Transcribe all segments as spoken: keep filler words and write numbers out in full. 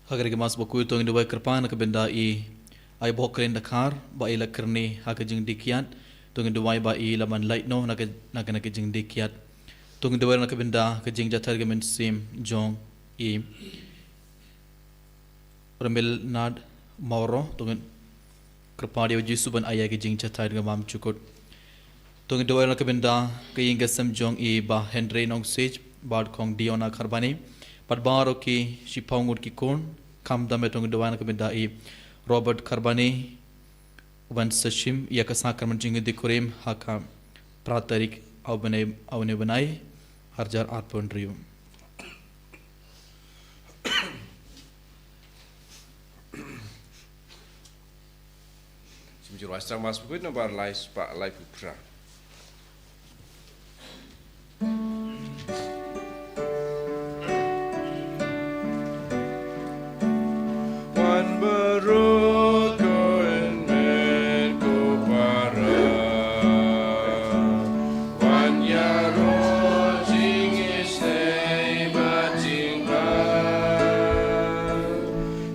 Ha kane ka Mass bakhuid to ngin duwai kyrpang na ka bynta i Aibohkren Dkhar ba i la kyrni ha ka jingdie kiad. To ngin duwai ba i la ban lait noh na ka, na ka, na ka jingdie kiad. To ngin duwai na ka bynta ka jingjahthait ka mynsiem jong i Ramilnad Mawroh, to ngin kyrpad ïa u Jisu ban ai ïa ka jingjahthait ka bymjukut. To ngin duwai na ka bynta ka ïing ka sem jong i Bah Henry Nongsiej bad Kong Diona Kharbani bad baroh ki shiphew ngut ki khun. Khamtam to ngin duwai na ka bynta i Robert Kharbani, u ban sa shim ïa ka sakramen jingïadei kurim ha ka phra tarik u bnai, u bnai arhajar arphew hynriew. Sngewbha ïa sdang Mass bakhuid nambar lai spah laiphew phra. Wan baroh ko hynmen ko para, wan ïaroh jingisynei bad jingbha,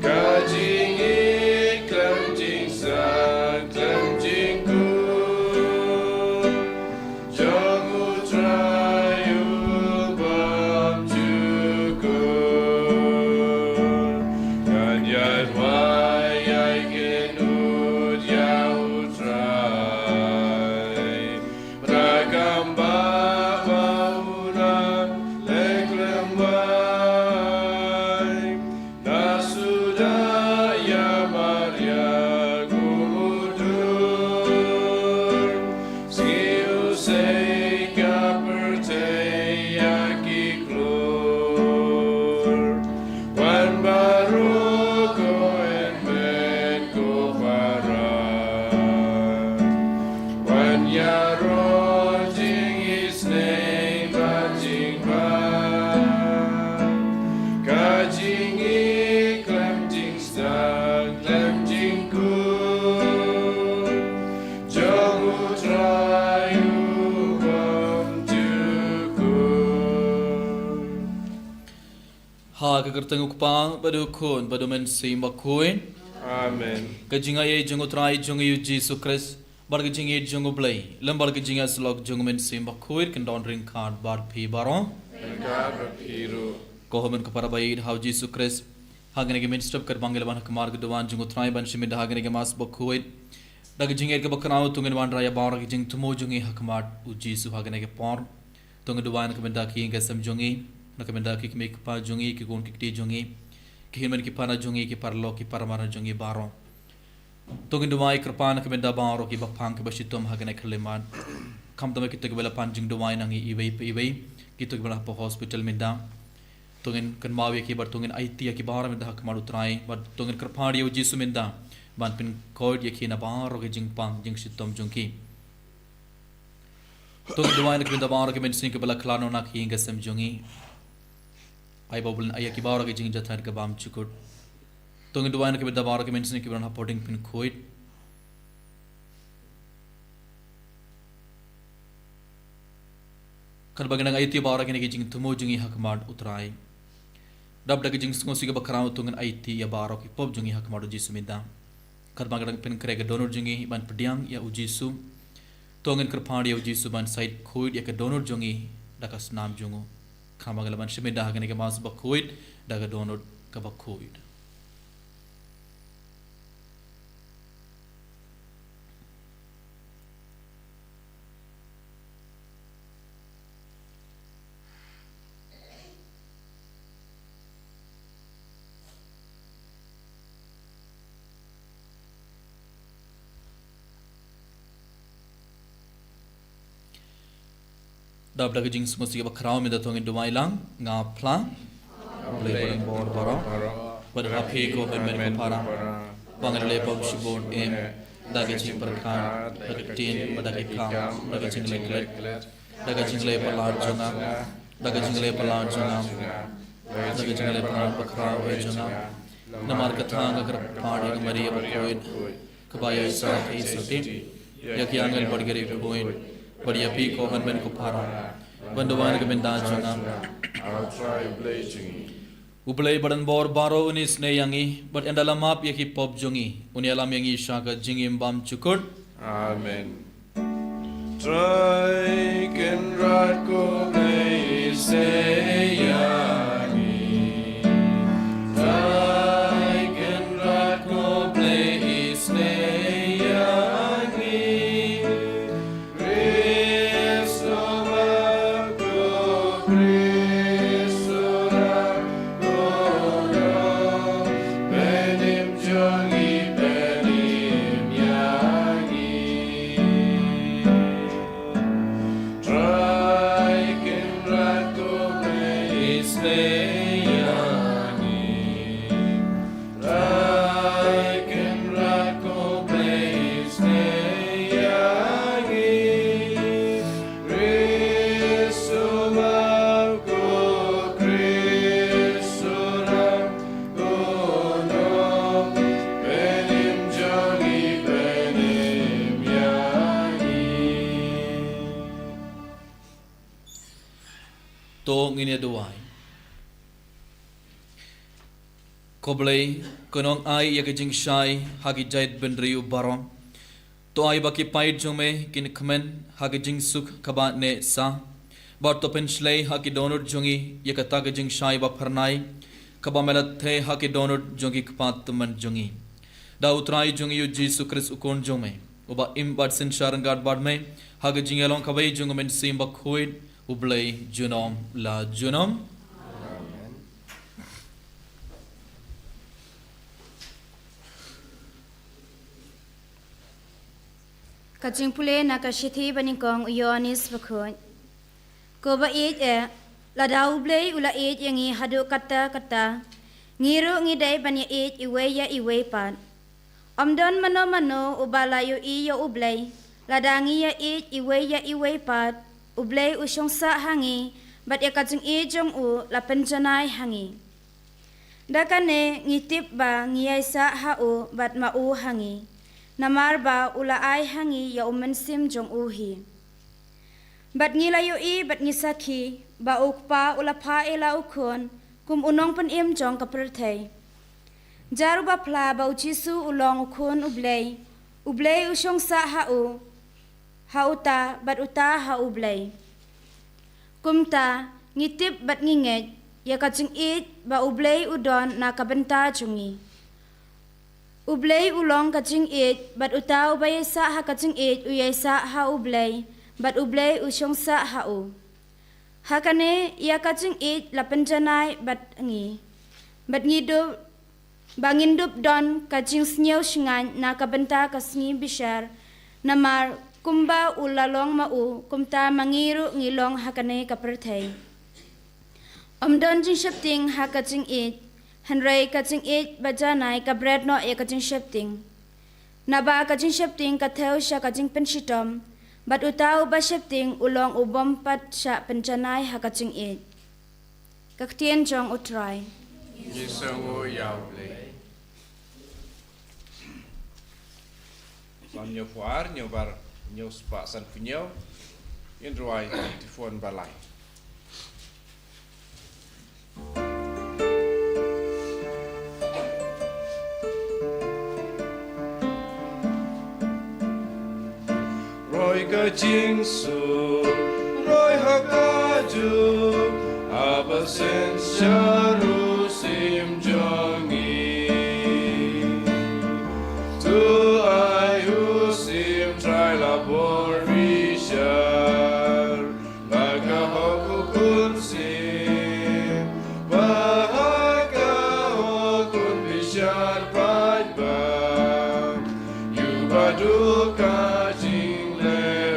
ka jingïeit khlem jingstad khlem jingkut jong U Trai U Bymjukut. Ngan ïaduwai ïa kine ïa U Trai, ba ka kam ba u la leh khlem wai. Na suda ïa Maria kum u dur, sngi u sei ka pyrthei ïa ki klur. Wan baroh ko hynmen ko para, wan ïaroh jingisynei bad jingbha, ka jingïeit khlem jingstad khlem jingkut jong U Trai U Bymjukut. Ha ka kyrteng U Kpa bad U Khun bad U Mynsiem Bakhuid. Amen. Ka jingaiei jong U Trai jong ngi U Jisu Khrist bad ka jingïeit jong U Blei lem bad ka jingïasyllok jong U Mynsiem Bakhuid kin don ryngkat bad phi baroh. Ryngkat bad phi ruh. Ko hynmen ko para ba ïeit ha U Jisu Khrist, ha kane ka mynstep katba ngi la wan ha khmat ka duwan jong U Trai ban shim ïa ka ha kane ka Mass bakhuid, da ka jingïeit kaba khraw to ngin wanrah ïa baroh ki jingthmu jong ngi ha khmat U Jisu ha kane ka por. To ngin duwai na ka bynta ki ïing ki sem jong ngi, na ka bynta ki kmie ki kpa jong ngi, ki khun ki kti jong ngi, ki hynmen ki para jong ngi, ki paralok ki parmar jong ngi baroh. To ngin duwai kyrpang na ka bynta baroh kiba phang kiba shitom ha kane ka khyllipmat. Khamtam kito kiba la pan jingduwai na ngi iwei pa iwei, kito kiba la ha hospital mynta. To ngin kynmaw ïa ki bad to ngin aiti ïa ki baroh mynta ha khmat U Trai bad to ngin kyrpad ïa U Jisu mynta ban pynkhuid ïa ki na baroh ki jingpang jingshitom jong ki. To ngin duwai na ka bynta baroh ki mynsiem kiba la khlad noh na ki ïing ki sem jong ngi. Ai ba U Blei un ai ïa ki baroh ki jingjahthait ka bymjukut. To ngin duwai na ka bynta baroh ki mynsiem kiba don hapoh diengpynkhuid. Katba ngi dang aiti baroh kine ki jingthmu jong ngi ha khmat U Trai, dap da ka jingsngewsih kaba khraw to ngin aiti ïa baroh ki pop jong ngi ha khmat U Jisu mynta. Katba ngi dang pynkhreh ka dohnud jong ngi ban pdiang ïa U Jisu, to ngin kyrpad ïa U Jisu ban shait khuid ïa ka dohnud jong ngi da ka snam jong u. Khamtam ngi la ban shim ïa ka ha kane ka Mass bakhuid da ka dohnud kaba khuid. Dap da ka jingsngewsih kaba khraw mynta to ngin duwai lang. Nga phla, Blei ba don bor baroh, bad ha phi ko hynmen ko para, ba ngi la leh pop shibun eh, da ka jingpyrkhat, da ka ktien, bad da ka kam, da ka jingleh klet, da ka jingleh palat jong nga, da ka jingleh palat jong nga, da ka jingleh palat bakhraw eh jong nga. Namar kata nga kyrpad ïa ka Maria bakhuid, kaba ïaishah ha i satia, ïa ki angel bad ki riewkhuid, bad ïa phi ko hynmen ko para, ban duwai na ka bynta jong nga. U Blei badonbor baroh un isynei ïa ngi, bad ynda la map ïa ki pop jong ngi, un ïalam ïa ngi sha ka jingim bymjukut. Amen. Trai Kynrad ko Blei isynei ïa ngi. Trai Kynrad ko Blei isynei ïa ngi. Khrist u map ko, Khrist u rah ko, pynim jong ngi, pynim ïa ngi. Trai Kynrad ko Blei isynei ïa ngi. Trai Kynrad ko Blei isynei ïa ngi. Khrist u map ko, Khrist u rah ko, pynim jong ngi, pynim ïa ngi. To ngin ïa duwai. Ko Blei, ko nongai ïa ka jingshai ha ki jaitbynriew baroh. To ai ba ki paid jong me kin kmen ha ka jingsuk kaba neh sah. Bad to pynshlei ha ki dohnud jong ngi ïa kata ka jingshai ba phyrnai, kaba me la theh ha ki dohnud jong ki kpa tymmen jong ngi. Da U Trai jong ngi U Jisu Khrist U Khun jong me, uba im bad synshar ryngkat bad me ha ka jingïalong kawei jong U Mynsiem Bakhuid, U Blei junom la junom. Ka jingpule na ka shithi ba nyngkong u Ïoannis Bakhuid. Ko ba ïeit eh, lada U Blei u la ïeit ïa ngi haduh katta katta, ngi ruh ngi dei ban ïa ïeit iwei ïa iwei pat. Ym don mano mano uba la ïohi ïa U Blei, lada ngi ïa ïeit iwei ïa iwei pat, U Blei u shong sah ha ngi, bad ïa ka jingïeit jong u la pynjanai ha ngi. Da kane ngi tip ba ngi ïaisah ha u bad ma u ha ngi, namar ba u la ai ha ngi ïa U Mynsiem jong u hi. Bad ngi la ïohi bad ngi sakhi ba U Kpa u la phah ïa la U Khun kum u nongpynim jong ka pyrthei. Jar uba phla ba U Jisu u long U Khun U Blei, U Blei u shong sah ha u, ha uta, bad uta ha U Blei. Kumta, ngi tip bad ngi ngeit ïa ka jingïeit ba U Blei u don na ka bynta jong ngi. U Blei u long ka jingïeit, bad uta uba ïaisah ha ka jingïeit u ïaisah ha U Blei, bad U Blei u shong sah ha u. Ha kane ïa ka jingïeit la pynjanai bad ngi, bad ngi dup, ba ngin dup don ka jingsngewshngaiñ na ka bynta ka sngi bishar, namar kumba u la long ma u, kumta ma ngi ruh ngi long ha kane ka pyrthei. Ym don jingsheptieng ha ka jingïeit, hynrei ka jingïeit ba janai ka bret noh ïa ka jingsheptieng. Naba ka jingsheptieng ka thew sha ka jingpynshitom, bad uta uba sheptieng u long u bym pat shah pynjanai ha ka jingïeit. Ka ktien jong U Trai. Ngi sngew ïa U Blei. Salm hynñiewphew ar, hynñiewbar, hynñiewspah sanphew hynñiew. Ngin rwai, Tiphon ba lai. Roi ka jingsuk, roi ha ka juk, haba synshar u sim jong ngi. To ai u sim Trai la bor bishar, ba ka hok u Khun sim, ba ha ka hok un bishar paidbah. Ïa ba duk ka jingleh,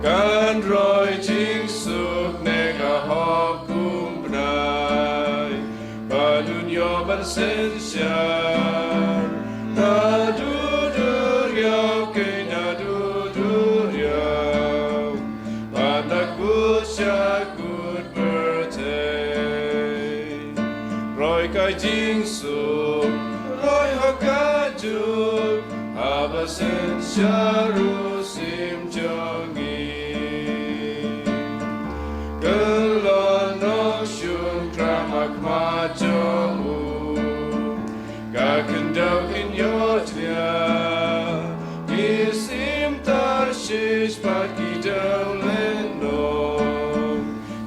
kan roi jingsuk ne ka hok kum bnai. Ba dun ïoh ban synshar, naduh duriaw, keiñ naduh duriaw, ba na kut sha kut pyrthei. Roi ka jingsuk, roi ha ka juk, haba synshar u sim jong ngi. Kyllon nong Shish bad ki dewlynnong,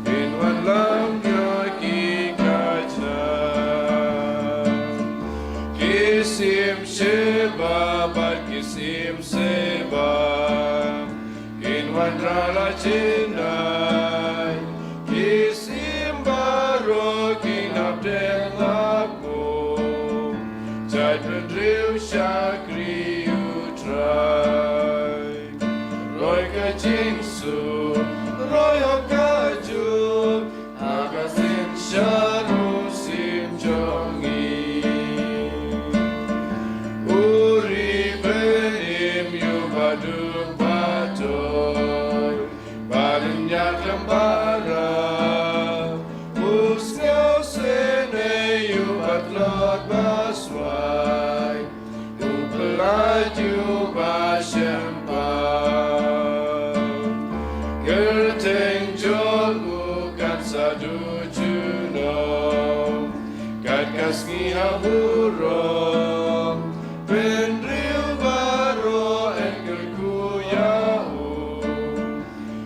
kin wanlam ïa ki kajna. Ki sim Sheba bad ki sim Seba, kin wanrah la jngai. Ki sim baroh kin hap deng hap kum, jait bynriew shakri U Trai. Roi ka jingsuk, roi hok kajuh, ha ka synshar u sim jong ngi. U Ruben im ïuh ba duk ba doi, ba lynñiar khlem barabor. U sngewsynei ïuh ba tlot ba swai, u pyllait ïuh ba shempang. Kyrteng jong u kan sa duh junom, kat ka sngi ha burom. Bynriew baroh yn kyrkhu ïa u,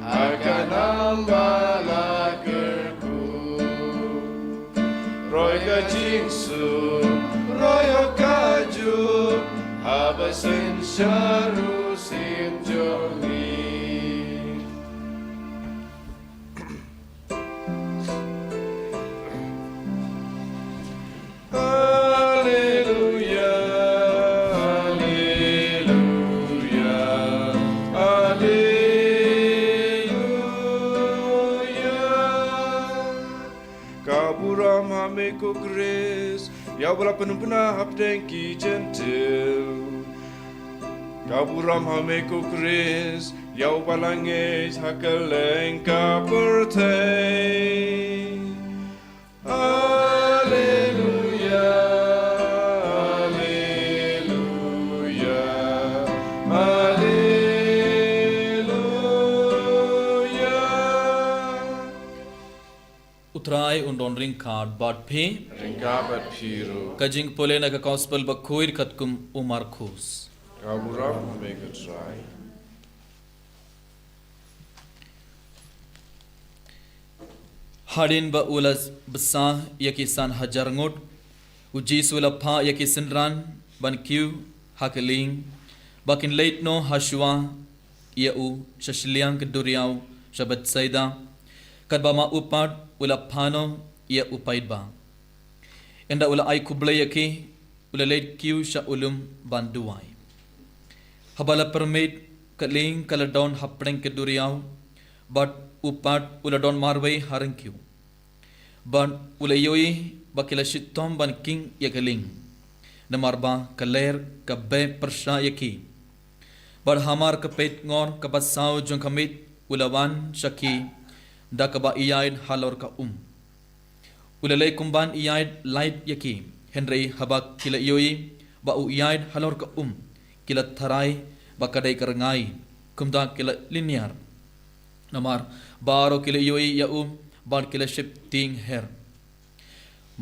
ha ka nam ba la kyrkhu. Roi ka jingsuk, roi hok kajuh, ha ka synshar u sim jong ngi. Alleluia, alleluia, alleluia. Ka burom ha me ko Khrist, ïa uba la pynbna hapdeng ki Jentil. Ka burom ha me ko Khrist, ïa uba la ngeit ha kylleng ka pyrthei. Alleluia, alleluia, alleluia. U Trai un don ryngkat bad phi. Ryngkat bad phi ruh. Ka jingpule na ka Gospel bakhuid katkum u Markus. Ka burom ha me ko Trai. Hadien ba u la bsa ïa ki san hajar ngut, u Jisu u la phah ïa ki synran ban kiew ha ka lieng, ba kin leit noh ha shuwa ïa u sha shiliang ka duriaw sha Bethsaida, katba ma u pat u la phah noh ïa u paidbah. Ynda u la ai khublei ïa ki, u la leit kiew sha u lum ban duwai. Haba la pyrmit, ka lieng ka la don hapdeng ka duriaw, bad u pat u la don marwei ha ryngkiew. Bad u la ïohi ba ki la shitom ban king ïa ka lieng, namar ba ka lyer ka beh pyrshah ïa ki. Bad hamar ka peit ngor kaba saw jong ka miet u la wan sha ki da kaba ïaid halor ka um. U la leh kumban ïaid lait ïa ki, hynrei haba ki la ïohi ba u ïaid halor ka um, ki la tharai ba ka dei ka rngai, kumta ki la lynñiar. Namar baroh ki la ïohi ïa u bad ki la sheptieng her.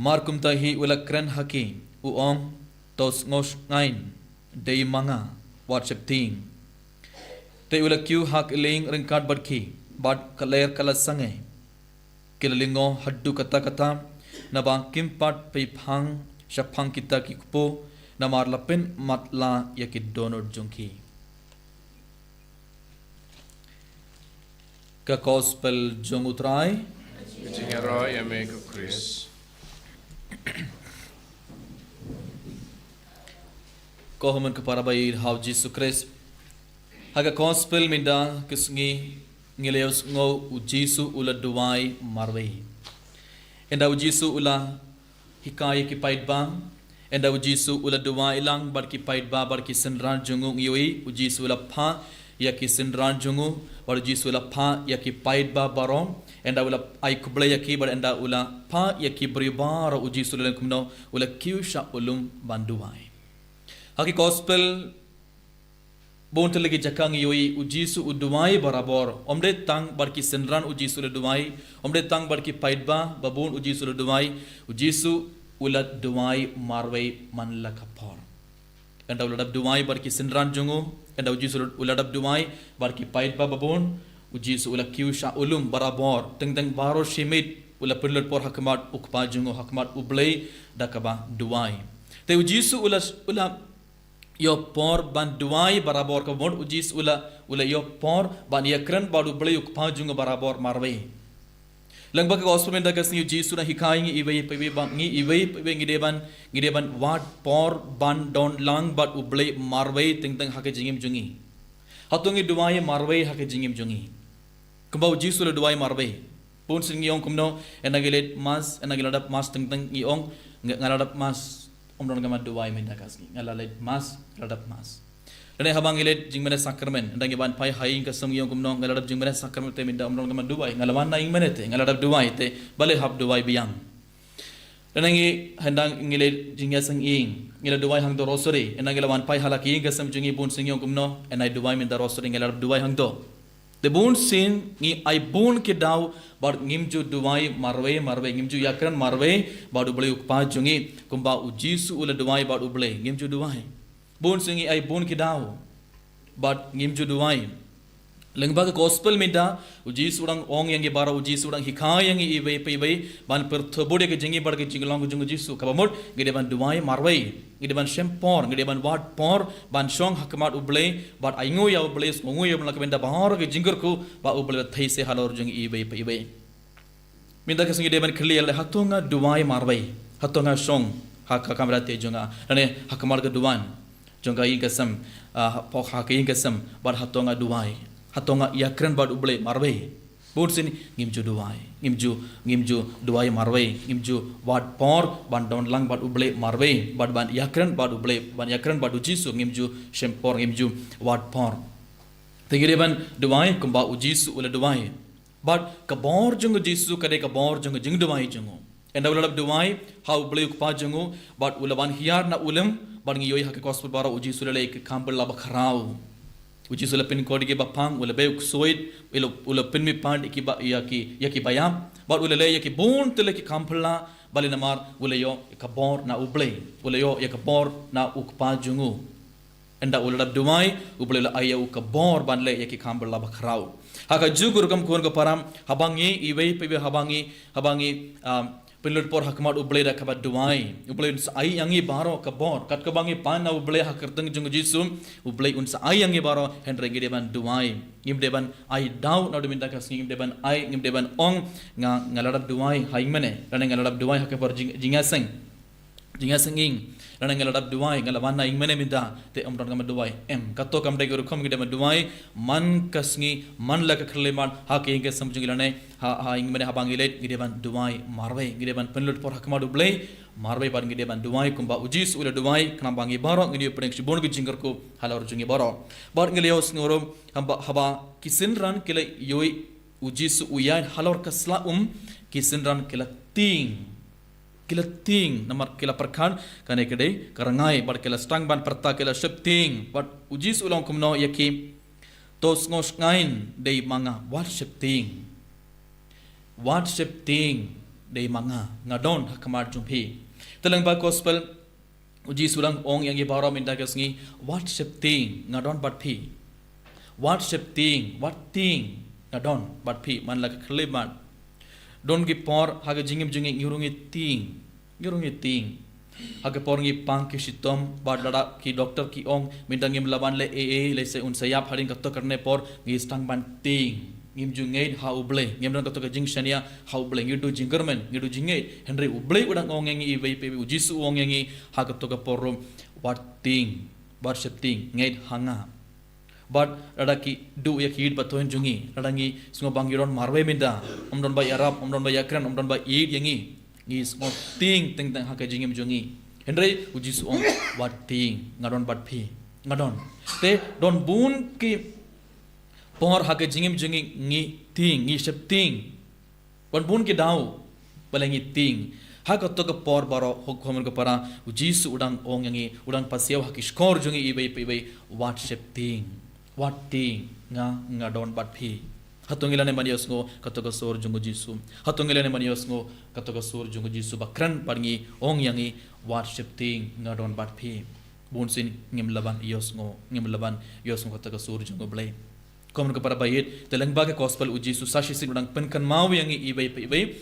Mar kumta hi u la kren ha ki, u ong, to sngewsngaiñ, dei ma nga, wat sheptieng. Te u la kiew ha ka lieng ryngkat bad ki, bad ka lyer ka la sangeh. Ki la lyngngoh haduh katta katta, naba kim pat pynphang shaphang kita ki kpoh, namar la pynmatlah ïa ki dohnud jong ki. Ka Gospel jong u Trai. Ka jingïaroh ïa me ko Khrist. Ko hynmen ko para ba ïeit ha u Jisu Khrist. Ha ka Gospel mynta ka sngi ngi la ïohsngew u Jisu u la duwai marwei. Ynda u Jisu u la hikai ïa ki paidbah, ynda u Jisu u la duwai lang bad ki paidbah bad ki synran jong u, ngi ïohi u Jisu u la phah ïa ki synran jong u, bad u Jisu u la phah ïa ki paidbah baroh, ynda u la ai khublei ïa ki bad ynda u la phah ïa ki briew baroh, u Jisu u la leh kumno? U la kiew sha u lum ban duwai. Ha ki Gospel, bun tylli ki jaka ngi ïohi u Jisu u duwai barabor. Ym dei tang bad ki synran u Jisu u la duwai, ym dei tang bad ki paidbah ba bun u Jisu u la duwai, u Jisu u la duwai marwei man la ka por. Ynda u la dep duwai bad ki synran jong u, Ynda u Jisu u la dap duwai bad ki paidbah babun, u Jisu u la kiew sha u lum barabor, teng teng baroh shi miet u la pynlut por ha khmat u Kpa jong u, ha khmat U Blei da kaba duwai. Te u Jisu u la, u la ïoh por ban duwai barabor, kaba mut u Jisu u la, u la ïoh por ban ïakren bad U Blei u Kpa jong u barabor marwei. Lyngba ka gospel mynta ka sngi u Jisu u dang hikai ngi iwei pa iwei ba ngi iwei pa iwei ngi dei ban, ngi dei ban wad por ban don lang bad U Blei marwei teng teng ha ka jingim jong ngi. Hato ngi duwai marwei ha ka jingim jong ngi? Kumba u Jisu u la duwai marwei. Bun sien ngi ong kumno, ynda ngi leit mass, ynda ngi la dap mass teng teng ngi ong, nga, nga la dap mass, ym don kaba duwai mynta ka sngi. Nga la leit mass, nga la dap mass. Lane haba ngi leit jingmane sakramen, ynda ngi wan phai ha ïing ka sem ngi ong kumno, nga la dap jingmane sakramen te mynta ym don kaba duwai, nga la wan na ïingmane te, nga la dap duwai te, balei hap duwai biang. Lane ngi, ynda ngi leit jingïaseng ïing, ngi la duwai hangto rosary, ynda ngi la wan phai ha la ki ïing ka sem jong ngi bun sien ngi ong kumno, ynda duwai mynta rosary, nga la dap duwai hangto. Te bun sien ngi ai bun ki daw bad ngim ju duwai marwei marwei, ngim ju ïakren marwei bad U Blei u Kpa jong ngi, kumba u Jisu u la duwai bad U Blei, ngim ju duwai. Bun sien ngi ai bun ki daw bad ngim ju duwai. Lyngba ka gospel mynta u Jisu u dang ong ïa ngi baroh, u Jisu u dang hikai ïa ngi iwei pa iwei ban pyrthuh bud ïa ka jingim bad ka jinglong ka jong u Jisu, kaba mut ngi dei ban duwai marwei. Ngi dei ban shem por, ngi dei ban wad por ban shong ha khmat U Blei bad ainguh ïa U Blei, sngewnguh ïa U Blei na ka bynta baroh ki jingkyrkhu ba U Blei u la theisoh halor jong ngi iwei pa iwei. Mynta ka sngi dei ban khlieh ïa lade, hato nga duwai marwei, hato nga shong ha ka kamra te jong nga, lane ha khmat ka duwan jong ka ïing ka sem, ah, hapoh ha ka ïing ka sem, bad hato nga duwai, hato nga ïakren bad U Blei marwei. Bun sien ngim ju duwai, ngim ju, ngim ju duwai marwei, ngim ju wad por ban don lang bad U Blei marwei, bad ban ïakren bad U Blei, ban ïakren bad u Jisu, ngim ju shem por, ngim ju wad por. Te ngi dei ban duwai kumba u Jisu u la duwai. Bad ka bor jong u Jisu ka dei ka bor jong ka jingduwai jong u. Ynda u la dap duwai ha U Blei u Kpa jong u, bad u la wan hiar na u lum, bad ngi ïohi ha ka gospel baroh u Jisu u la leh ïa ki kam bylla bakhraw. U Jisu u la pynkhuid ïa ki bapang, u la beh u ksuid, u la, u la pynmih pat ïa ki ba, ïa ki, ïa ki baïap, bad u la leh ïa ki bun tylli ki kam bylla, balei? Namar u la ïoh ïa ka bor na U Blei, u la ïoh ïa ka bor na u Kpa jong u. Ynda u la dap duwai, U Blei u la ai ïa u ka bor ban leh ïa ki kam bylla bakhraw. Ha kajuh ka rukom khun ka para, haba ngi iwei pa iwei, haba ngi, haba ngi, um, pynlut por ha khmat U Blei da kaba duwai, U Blei un sa ai ïa ngi baroh ka bor. Katkum ba ngi pan na U Blei ha ka kyrteng jong u Jisu, U Blei un sa ai ïa ngi baroh, hynrei ngi dei ban duwai. Ngim dei ban ai daw naduh mynta ka sngi, ngim dei ban ai, ngim dei ban ong, nga, nga la dap duwai ha ïingmane, lane nga la dap duwai ha ka por jing, jingïaseng. Jingïaseng ïing, lane nga la dap duwai, nga la wan na ïingmane mynta, te ym don kaba duwai. Em, kato kam dei ka rukom ngi dei ban duwai man ka sngi, man la ka khyllipmat, ha ka ïing ka sem jong ngi lane ha, ha ïingmane haba ngi leit, ngi dei ban duwai marwei, ngi dei ban pynlut por ha khmat U Blei marwei, bad ngi dei ban duwai kumba u Jisu u la duwai, khnang ba ngi baroh ngin ïoh pdiang shibun ki jingkyrkhu halor jong ngi baroh. Bad ngi la ïohsngew ruh, haba, haba ki synran ki la ïohi u Jisu u ïaid halor ka sla um, ki synran ki la tieng. Ki la tieng, namar ki la pyrkhat kane ka dei ka rngai, bad ki la sdang ban pyrta, ki la sheptieng. Bad u Jisu u la ong kumno ïa ki? To sngewsngaiñ dei ma nga, wat sheptieng. Wat sheptieng dei ma nga, nga don ha khmat jong phi. Te lyngba gospel u Jisu u dang ong ïa ngi baroh mynta ka sngi, wat sheptieng, nga don bad phi. Wat sheptieng, wat tieng, nga don bad phi man la ka khyllipmat. Don ki por ha ka jingim jong ngi ngi ruh ngi tieng, ngi ruh ngi tieng. Ha ka por ngi pang ki shitom, bad lada ki doktor ki ong mynta ngim lah ban leh ei ei, lehse un sa ïap, hadien kato katne por ngi sdang ban tieng. Ngim ju ngeit ha U Blei, ngim don kato ka jingshaniah ha U Blei, ngi duh jingkyrmen, ngi duh jingngeit. Hynrei U Blei u dang ong ïa ngi iwei pa iwei, u Jisu u ong ïa ngi ha kato ka por ruh, wat tieng, wat sheptieng, ngeit ha nga. Bad lada ki duh ïa ki ïit ba thoh jong ngi, lada ngi sngew ba ngi don marwei mynta, ym don ba ïarap, ym don ba ïakren, ym don ba ïeit ïa ngi, ngi sngewtieng teng teng ha ka jingim jong ngi. Hynrei u Jisu u ong, wat tieng, nga don bad phi, nga don. Te don bun ki por ha ka jingim jong ngi ngi tieng, ngi sheptieng. Bun bun ki daw ba la ngi tieng. Ha kato ka por baroh, ho khun ka para, u Jisu u dang ong ïa ngi, u dang pasiaw ha ki shkor jong ngi iwei pa iwei, wat sheptieng, wat tieng, nga, nga don bad phi. Hato ngi lane ban ïohsngew kato ka sur jong u Jisu? Hato ngi lane ban ïohsngew kato ka sur jong u Jisu ba kren bad ngi, ong ïa ngi, wat sheptieng, nga don bad phi. Bun sien ngim lah ban ïohsngew, ngim lah ban ïohsngew kata ka sur jong U Blei. Kumno ka para baieit, te lyngba ka gospel u Jisu sa shisien u dang pynkynmaw ïa ngi iwei pa iwei.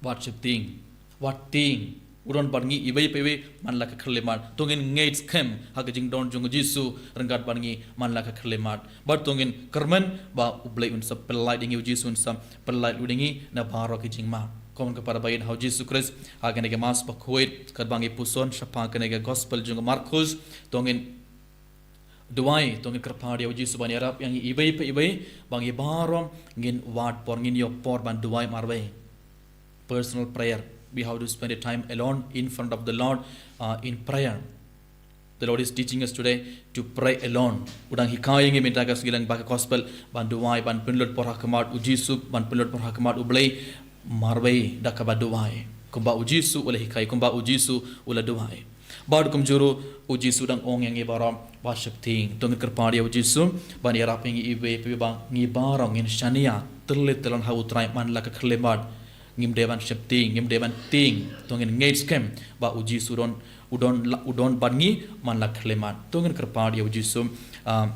Wat sheptieng, wat tieng. U don bad ngi iwei pa iwei man la ka khyllipmat. To ngin ngeit skhem ha ka jingdon jong u Jisu ryngkat bad ngi man la ka khyllipmat. Bad to ngin kyrmen ba U Blei un sa pynlait ïa ngi, u Jisu un sa pynlait lut ïa ngi na baroh ki jingma. Kumno ka para baieit ha u Jisu Khrist, ha kane ka Mass bakhuid, katba ngi puson shaphang kane ka gospel jong u Markus, to ngin duwai, to ngin kyrpad ïa u Jisu ban ïarap ïa ngi iwei pa iwei, ba ngi baroh ngin wad por, ngin ïoh por ban duwai marwei. Personal prayer. We have to spend a time alone in front of the Lord, uh, in prayer. The Lord is teaching us today to pray alone. U dang hikai ïa ngi mynta ka sngi lyngba ka gospel ban duwai, ban pynlut por ha khmat u Jisu, ban pynlut por ha khmat U Blei marwei da kaba duwai. Kumba u Jisu u la hikai, kumba u Jisu u la duwai. Bad kumjuh ruh u Jisu dang ong ïa ngi baroh, wat sheptieng. To ngin kyrpad ïa u Jisu ban ïarap ïa ngi iwei pa iwei ba ngi baroh ngin shaniah tylli tyllon ha u Trai man la ka khyllipmat. Ngim dei ban sheptieng, ngim dei ban tieng. To ngin ngeit skhem ba u Jisu u don, u don la, u don bad ngi man la ka khyllipmat. To ngin kyrpad ïa u Jisu, ah,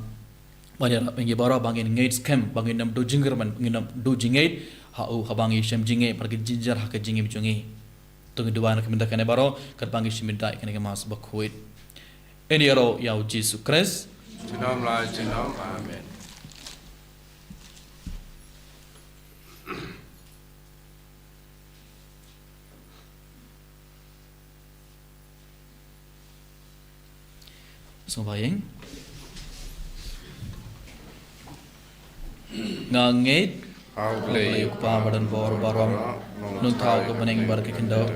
ban ïarap ïa ngi baroh ba ngin ngeit skhem, ba ngin ym duh jingkyrmen, ngin ym duh jingngeit ha u, haba ngi shem jingngeit bad ka jynjar ha ka jingim jong ngi. To ngin duwai na ka bynta kane baroh katba ngi shim bynta ïa kane ka Mass bakhuid. Ïa ngi ïaroh ïa u Jisu Khrist. Junom la junom. Amen. Sngewbha ïeng. Nga ngeit ha U Blei U Kpa ba don bor baroh, nongthaw ka bneng bad ka khyndew,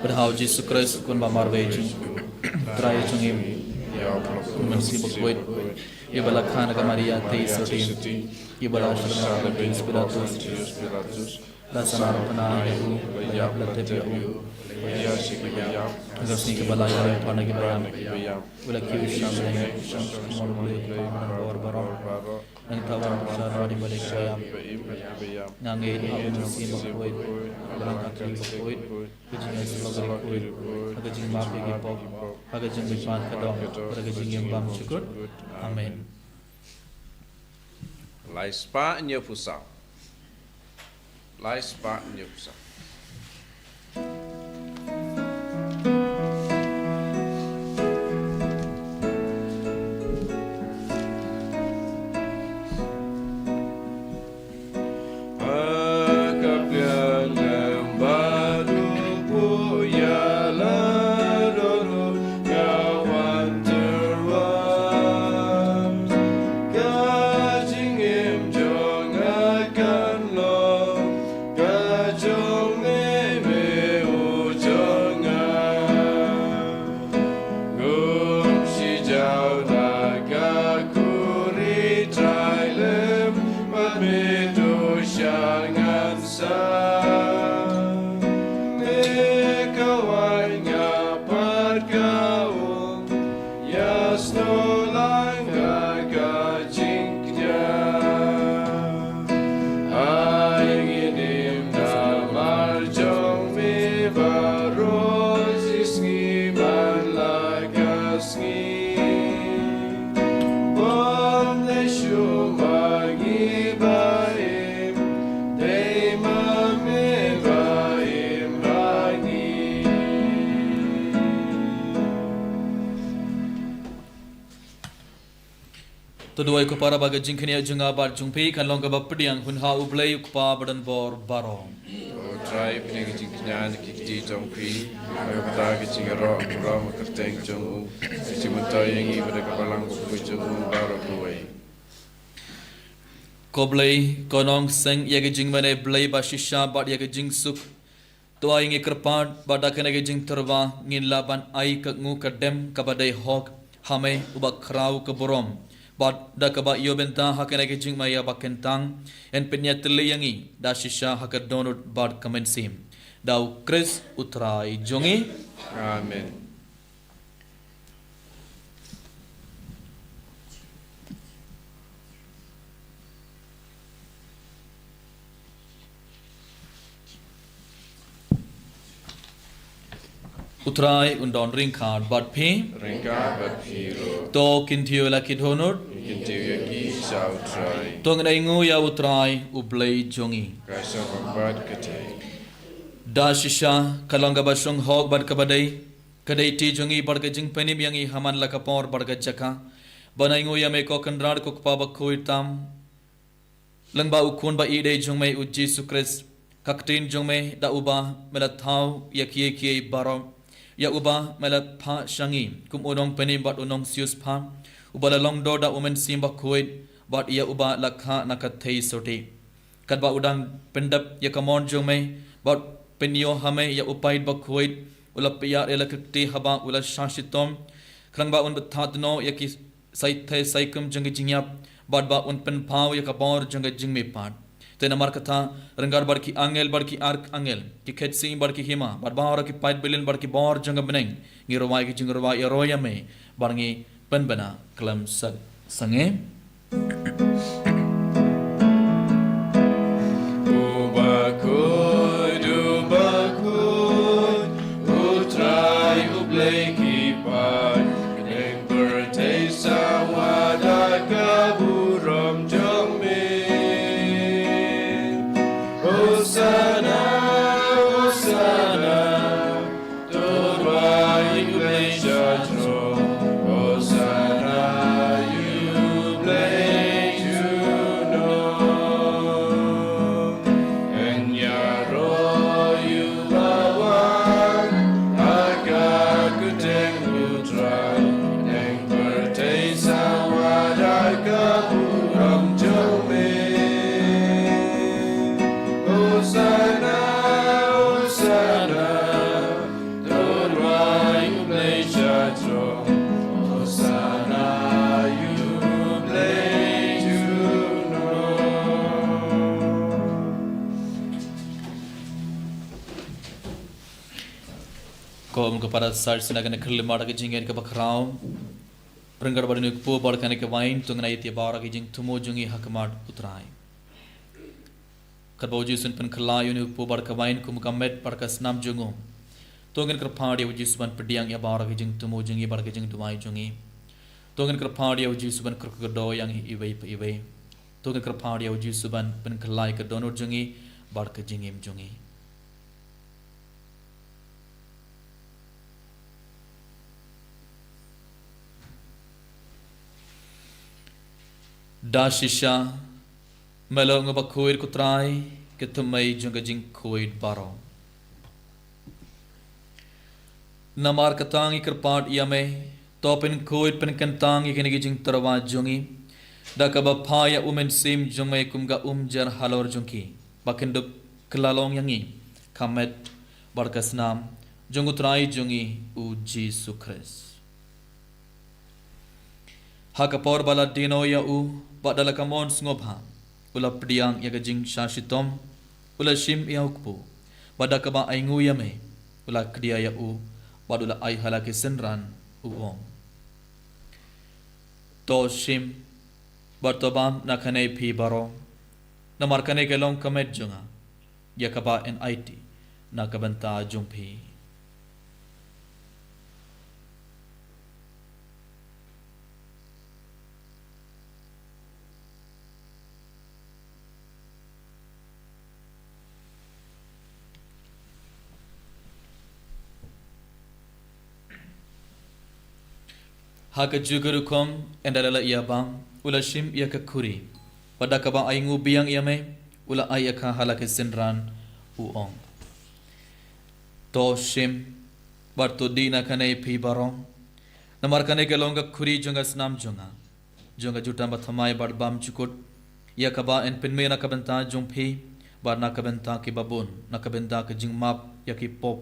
bad ha u Jisu Khrist u Khun ba marwei jong, Trai jong ngi, Mynsiem Bakhuid, ïa ba la kha na ka Maria theisotti, ïa ba la shah lyngkha u Pontius Pilatus, la sahnarphna ïa u, la ïap, la tep ïa u, ha ka sngi kaba la ïaleh na ki ba ïap, u la kiew sha bneng, u la ïashem sha ka hima U Blei U Kpa ba don bor baroh. Nangta u wan pyrshah bad ki ba dei ki ba ïap. Nga ngeit ha u Mynsiem Bakhuid, ha ka Balang Katholik bakhuid, ha ka jingïasyllok bakhuid, ha ka jingmap ïa ki pop, ha ka jingmihpat khadduh, ha ka jingim bymjukut. Amen. Lai spah hynñiew phew saw. Lai spah hynñiew phew saw. Ka jingim jong nga kan long ka jong me, me u jong nga. Ngum shi jaw da ka khuri trai lem, bad me duh sha ngan sa. Me ka wai nga pat ka um, ïa snoh lang ha ka jingkñia. Ai ngin im namar jong me baroh shi sngi man la ka sngi. Bym dei shuh ma ngi ba im, dei ma me ba im ha ngi. To duwai ko para ba ka jingkñia jong nga bad jong phi kan long kaba pdiang hun ha U Blei U Kpa ba don bor baroh. Ko Trai, pdiang ka jingkñia na ki kti jong phi, ha ka bynta ka jingïaroh burom ha ka kyrteng jong u, ka jingmyntoi ïa ngi bad ka Balang bakhuid jong u baroh kawei. Ko Blei, ko nongseng ïa ka jingmane Blei ba shisha bad ïa ka jingsuk. To ai ngi kyrpad ba da kane ka jingtyrwa ngin lah ban ai ka ngu ka dem kaba dei hok ha me uba khraw ka burom. Bad da kaba ïoh bynta ha kane ka jingma ïa ba kyntang, yn pynïatylli ïa ngi da shisha ha ka dohnud bad ka mynsiem. Da U Khrist U Trai jong ngi. Amen. U Trai un don ryngkat bad phi. Ryngkat bad phi ruh. To kyntiew la ki dohnud. Kyntiew ïa ki sha U Trai. To ngin ainguh ïa U Trai U Blei jong ngi. Ka sngewbha bad ka dei. Da shisha ka long kaba shong hok bad kaba dei, ka dei ti jong ngi bad ka jingpynim ïa ngi ha man la ka por bad ka jaka, ban ainguh ïa me ko Kynrad ko Kpa bakhuid tam, lyngba U Khun ba ïeidei jong me U Jisu Khrist. Ka ktien jong me da uba me la thaw ïa kiei kiei baroh, ïa uba me la phah sha ngi kum u nongpynim bad u nongsiewspah, uba la long doh da U Mynsiem Bakhuid, bad ïa uba la khah na ka theisotti. Katba u dang pyndep ïa ka mon jong me, bad pynïoh ha me ïa U Paid Bakhuid, u la pynïar ïa la ka kti haba u la shah shitom, khnang ba un bthah tnot ïa ki saithe saikum jong ka jingïap, bad ba un pynpaw ïa ka bor jong ka jingmihpat. Te namar kata, ryngkat bad ki angel bad ki arkangel, ki khetsi bad ki hima, bad baroh ki paid bilin bad ki bor jong ka bneng, ngi rwai ki jingrwai ïaroh ïa me, bad ngi pynbna khlem sat sangeh. U bakhuid, u bakhuid, U Trai U Blei ki paid, ka dei pyrthei sa wat da ka burom jong me. Hosana, Hosana, to rwai ïa U Blei sha jrong. Hosana ïa U Blei junom. Yn ïaroh ïa uba wan ha ka kyrteng U Trai. Dang pyrthei sa wat da ka burom jong me. Hosana, Hosana. To rwai ïa U Blei sha jrong. Hosana ïa U Blei junom. Ko kum ka para sar sina kane ka lima da ka jingngeit kaba khraw. Ryngkat bad une u kpu bad kane ka wain, to ngin ïa ïa baroh ki jingthmu jong ngi ha khmat U Trai. Katba U Jisu un pynkhlaiñ ïa une u kpu bad ka wain kum ka met bad ka snam jong u, to ngin kyrpad ïa U Jisu ban pdiang ïa baroh ki jingthmu jong ngi bad ki jingduwai jong ngi. To ngin kyrpad ïa U Jisu ban kyrkhu kyrdoh ïa ngi iwei pa iwei. To ngin kyrpad ïa U Jisu ban pynkhlaiñ ka dohnud jong ngi bad ka jingim jong ngi. Da shisha, me long uba khuid ko Trai, ka thymmei jong ka jingkhuid baroh. Namar kata ngi kyrpad ïa me, to pynkhuid pynkyntang ïa kine ki jingtyrwa jong ngi, da kaba phah ïa U Mynsiem jong me kum ka umjar halor jong ki, ba kin dup kylla long ïa ngi ka met bad ka snam jong U Trai jong ngi U Jisu Khrist. Ha ka por ba la die noh ïa u, bad da la ka mon sngewbha, u la pdiang ïa ka jingshah shitom, u la shim ïa u kpu, bad da kaba ainguh ïa me, u la kdia ïa u, bad u la ai ha la ki synran, u ong: To shim, bad to bam na kane phi baroh, namar kane ka long ka met jong nga, ïa kaba yn aiti na ka bynta jong phi. Ha kajuh ka rukom, ynda la ïa bam, u la shim ïa ka khuri, bad da kaba ainguh biang ïa me, u la ai ïa ka ha la ki synran, u ong: To shim, bad to dih na kane phi baroh, namar kane ka long ka khuri jong ka snam jong nga, jong ka jutang bathymmai bad bymjukut, ïa kaba yn pynmih na ka bynta jong phi, bad na ka bynta ki babun, na ka bynta ka jingmap ïa ki pop.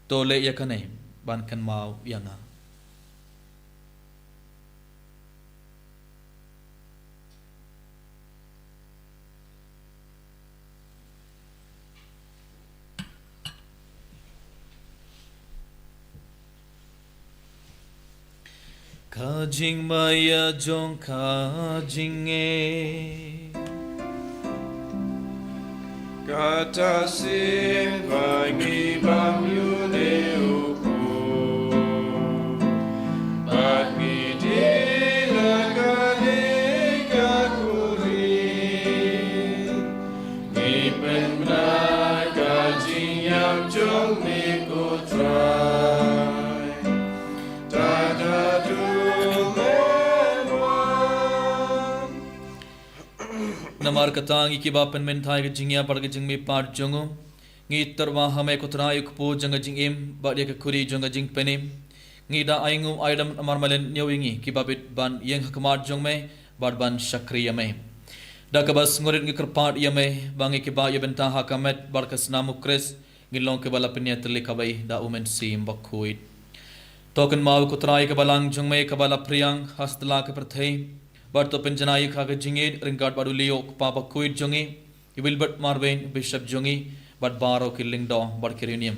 To leh ïa kane ban kynmaw ïa nga. Ka jingmaïa jong ka jingngeit. Kata shisien ba ngi bam ïa une u kpu, Namar kata ngi kiba pynmynta ïa ka jingïap bad ka jingmihpat jong u, ngi tyrwa ha me ko Trai u kpu jong ka jingim bad ïa ka khuri jong ka jingpynim. Ngi da ainguh aidam marmalen ñiew ïa ngi kiba bit ban ïeng ha khmat jong me bad ban shakri ïa me. Da kaba sngewrit ngi kyrpad ïa me ba ngi kiba ïa bynta ha ka met bad ka snam u Khrist, ngin long kiba la pynïatylli kawei da u Mynsiem Bakhuid. To kynmaw ko Trai ka balang jong me kaba la phriang ha satlak ka pyrthei, bad to pynjanai ïa ka ka jingïeit ryngkat bad u Leo u kpa bakhuid jong ngi, i Wilbert Marwein u bishop jong ngi, bad baroh ki lyngdoh bad ki riewniam.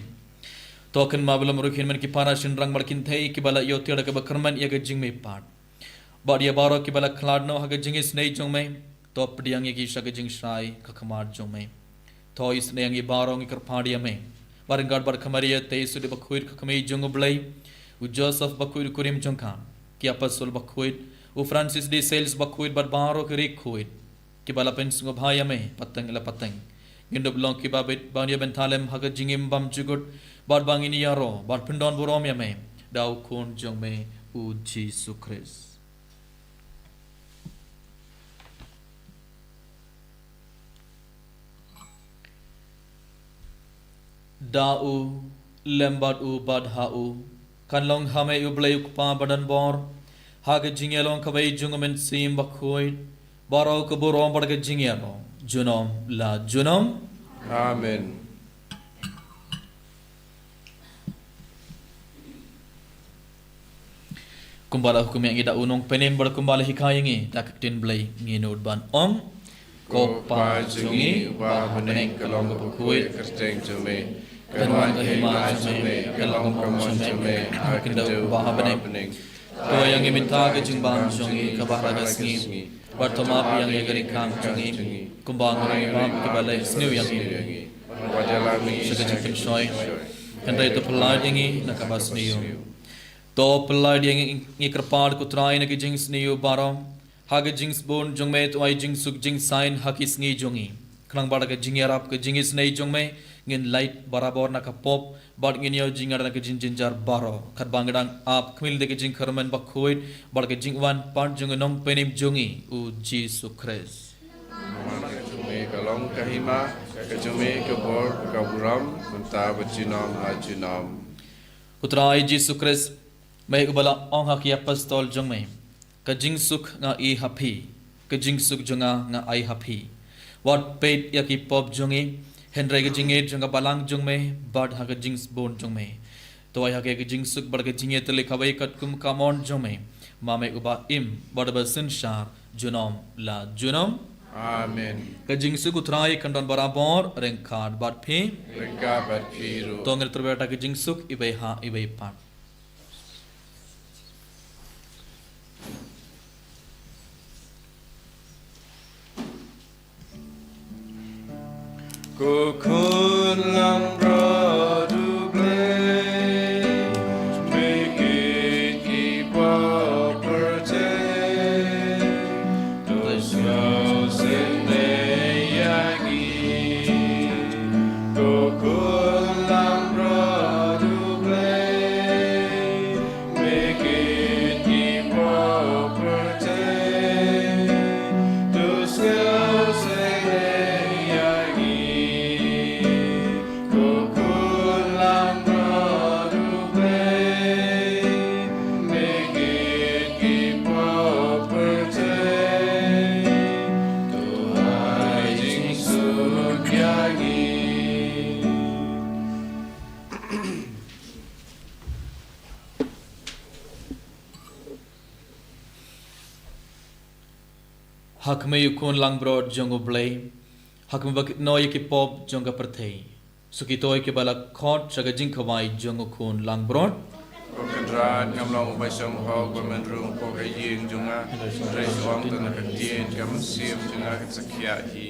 To kynmaw ba lym ruh kin men ki para shynrang bad kynthei kiba la ïoh tiar da kaba kyrmen ïa ka jingmihpat. Bad ïa baroh kiba la khlad noh ha ka jingisynei jong me, to pdiang ïa ki sha ka jingshai ka khmat jong me. To isynei ïa ngi baroh ngi kyrpad ïa me. Bad ryngkat bad ka Maria Theisotti bakhuid ka kmie jong u Blei, u Joseph bakhuid u kurim jong ka, ki apostol bakhuid, u Francis de Sales bakhuid bad baroh ki rieh khuid kiba la pynsngewbha ïa me pateng la pateng. Ngin dup long kiba bit ban ïa bynta lem ha ka jingim bymjukut, bad ba ngin ïaroh bad pyndon burom ïa me da u Khun jong me u Jisu Khrist. Da u, lem bad u, bad ha u, kan long ha me u Blei u Kpa badonbor, ha ka jingïalong kawei jong u Mynsiem Bakhuid, baroh ka burom bad ka jingïaroh junom la junom. Amen. Kumba la hukum ïa ngi da u Nongpynim bad kumba la hikai ïa ngi da ka ktien Blei, ngin nud ban ong: Ko Pa jong ngi uba ha bneng, ka long kaba khuid ka kyrteng jong me. Kan wan ka hima jong me, kan long ka mon jong me ha ka khyndew uba ha bneng. To ai ïa ngi mynta ka jingbam jong ngi kaba ha la ka sngi, bad to map ïa ngi ka jingkam jong ngi, kumba ngi ruh ngi map ïa kiba leh sniew ïa ngi. Wat ïalam ïa ngi sha ka jingpynshoi, hynrei to pyllait ïa ngi na kaba sniew. To pyllait ïa ngi, ngi kyrpad ko Trai, na ka jingsniew baroh. Ha ka jingsbun jong me to ai jingsuk jingsaiñ ha ki sngi jong ngi, khnang ba da ka jingïarap ka jingisynei jong me ngin lait barabor na ka pop, bad ngin ïoh jingïada na ka jingjynjar baroh, katba ngi dang ap khmih da ka jingkyrmen bakhuid bad ka jingwan pat jong u Nongpynim jong ngi u Jisu Khrist. Namar ka jong me ka long ka hima, ka jong me ka bor, ka burom, mynta bad junom la junom. Ko Trai Jisu Khrist, me uba la ong ha ki apostol jong me: Ka jingsuk nga ai ha phi, ka jingsuk jong nga nga ai ha phi. Wat peit ïa ki pop jong ngi, hynrei ka jingïeit jong ka balang jong me bad ha ka jingsbun jong me. To ai ha ki ka jingsuk bad ka jingïatylli kawei katkum ka mon jong me, ma me uba im bad uba synshar junom la junom. Amen. Ka jingsuk u Trai kan don barabor ryngkat bad phi. Ryngkat bad phi ruh. To ngin tyrwa da ka jingsuk iwei ha iwei pat. Ko Khun langbrot U Blei, me kit ki pop pyrthei, to sngewsynei ïa ngi. Ko Khun langbrot U Blei, me kit ki pop pyrthei, to sngewsynei ïa ngi. Ko Khun langbrot U Blei, me kit ki pop pyrthei, to ai jingsuk ïa ngi. Ha khmih U Khun langbrot jong U Blei, ha khmih ba kit noh ïa ki pop jong ka pyrthei. Suki to ïa kiba la khot sha ka jingkhawai jong U Khun langbrot. Ko Kynrad, ngam long uba shong hok ban rung hapoh ka ïing jong nga, hynrei shu ong tang na ka ktien, ka mynsiem jong nga kan sa khiah hi.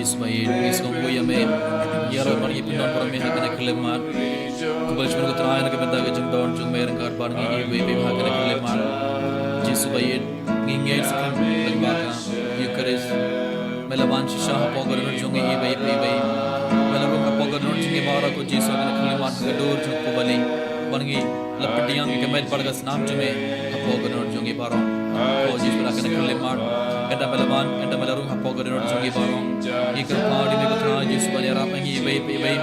Jisu ba ïeit, ngi sngewbha ïa me. Ïaroh bad ngi pyndon para me ha kane ka khyllipmat. Khublei shibun ko Trai na ka bynta ka jingdon jong me ryngkat bad ngi iwei pa iwei ha kane ka khyllipmat. Jisu ba ïeit, ngi ngeit skhem ba ka Eucharist me la wan shisha hapoh ka dohnud jong ngi iwei pa iwei. Me la rung hapoh ka dohnud jong ngi baroh ko Jisu ha kane ka khyllipmat, ka dur jong ka pubali. Bad ngi la pdiang ka met bad ka snam jong me hapoh ka dohnud jong ngi baroh. Ko Jisu, ha kane ka khyllipmat, ynda me la wan, ynda me la rung hapoh ka dohnud jong ngi baroh, ngi kyrpad ïa me ko Trai Jisu ban ïarap ïa ngi iwei pa iwei,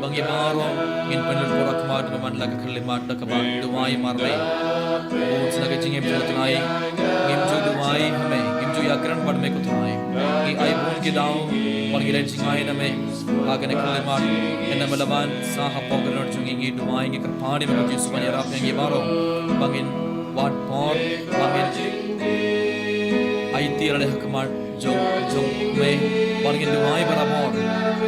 ba ngi baroh ngin pynlut por ha khmat jong me man la ka khyllipmat da kaba duwai marwei. Bun sien na ka jingim jong u Trai, ngim ju duwai ha me, ngim ju ïakren bad me ko Trai. Ngi ai bun ki daw ban ngi leit jngai na me ha kane ka khyllipmat, ynda me la wan sha hapoh ka dohnud jong ngi, ngi duwai, ngi kyrpad ïa me ko Jisu ban ïarap ïa ngi baroh, ba ngin wad por, ba ngin aiti lade ha khmat jong, jong me, ba ngin duwai barabor.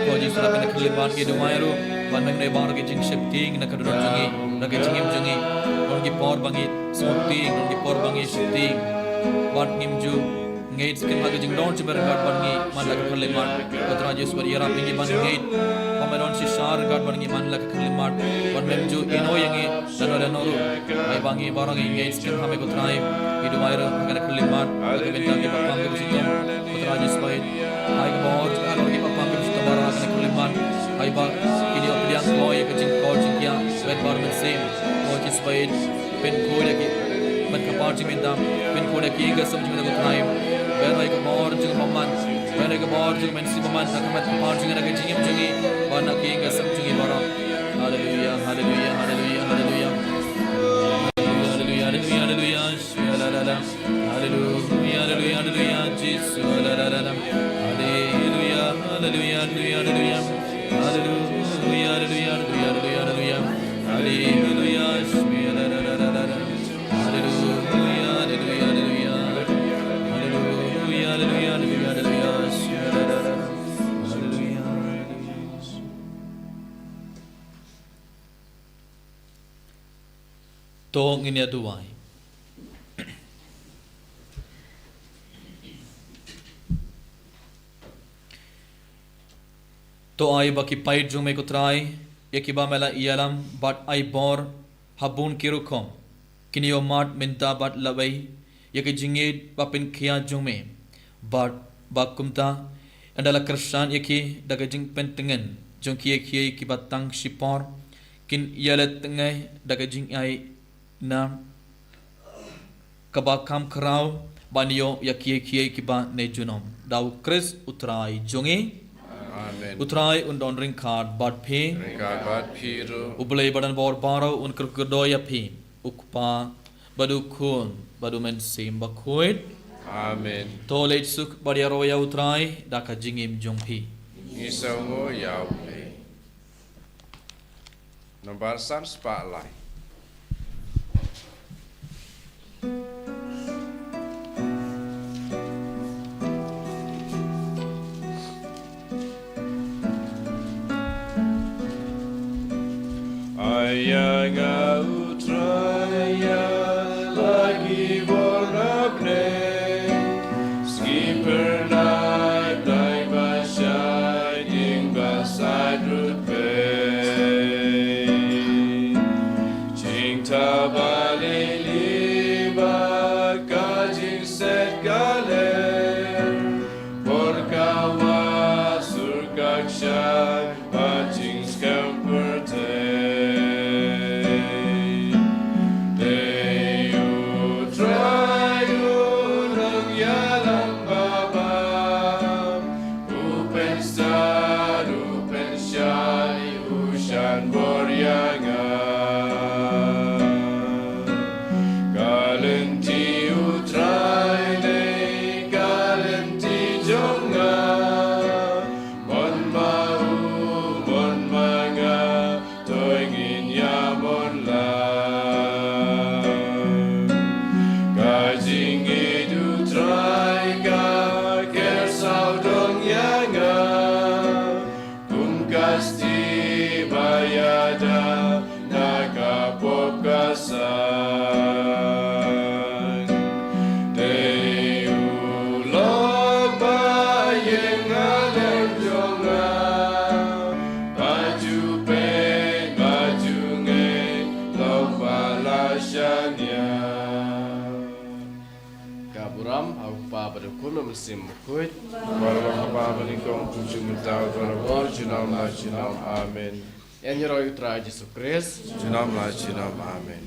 Ko Jisu, ha kane ka khyllipmat ngi duwai ruh ban me ngi baroh ki jingsheptieng na ka dohnud jong ngi, na ka jingim jong ngi. Don ki por ba ngi sngewtieng, don ki por ba ngi sheptieng. Bad ngim ju ngeit skhem ha ka jingdon jong me ryngkat bad ngi man la ka khyllipmat. Ko Trai Jisu, ïarap ïa ngi ban ngeit ba me don shisha ryngkat bad ngi man la ka khyllipmat. Bad mem ju ïehnoh ïa ngi lano lano ruh. Ai ba ngi baroh ngi ngeit skhem ha me ko Trai. Ngi duwai ruh ha kane ka khyllipmat ha ka bynta ki bapang ki bashitom, ko Trai Jisu ba ïeit. Ai ka bor jong halor ki bapang ki bashitom baroh ha kane ka khyllipmat. Ai ba kin ïoh pdiang kloi ïa ka jingkor jingkhiah, met bad mynsiem, ko Jisu ba ïeit. Pynkhuid ïa ki met ka por jingmyntoi, pynkhuid ïa ki ïing ki sem jong ngi ko Trai. Pynïaid ka bor jong ngi bymman, pynïaid ka bor jong ngi mynsiem bymman ha ka met ka por jong ngi, na ka jingim jong ngi bad na ki ïing ki sem jong ngi baroh. Haleluya, haleluya, haleluya, haleluya. Haleluya, haleluya, haleluya, haleluya. Haleluya, haleluya, haleluya, Jisu, haleluya. Haleluya, haleluya, haleluya, haleluya. Haleluya, haleluya, haleluya, haleluya, haleluya. Haleluya, Jisu, haleluya, haleluya, haleluya, haleluya. Haleluya, haleluya, haleluya, haleluya, Jisu, haleluya, haleluya. To ngin ïa duwai. To ai ba ki paid jong me ko Trai, ïa kiba me la ïalam bad ai bor ha bun ki rukom, kin ïoh mad mynta bad lawei ïa ka jingïeit ba pynkhia jong me. Bad ba kumta, ynda la kyrshan ïa ki da ka jingpyntngen jong kiei kiei kiba tang shipor, kin ïaleh tngai da ka jingai na kaba kham khraw ban ïoh ïa kiei kiei kiba ne junom. Da u Khrist u Trai jong ngi. Amen. U Trai un don ryngkat bad phi. Ryngkat bad phi ruh. U Blei ba don bor baroh un kyrkhu kyrdoh ïa phi. U Kpa bad u Khun bad u Mynsiem Bakhuid. Amen. To leit suk bad ïaroh ïa u Trai da ka jingim jong phi. Ngi sngewnguh ïa u Blei. Nombar san spah lai. Ai ïa nga u Trai ïa la ki bor na bneng. Skipper nai tai ba shai ding ba sai rut pei. Jingthaw ba lili ba ka jingset ka ler. Por ka wa sur ka kshai ba jingskhem pyrthei. Sim Bakhuid, ba la long ha bor bad nyngkong, kum shynna mynta bad barabor, junom la junom. Amen. Ïa ngi ruh ïa U Trai Jisu Khrist. Junom la junom. Amen.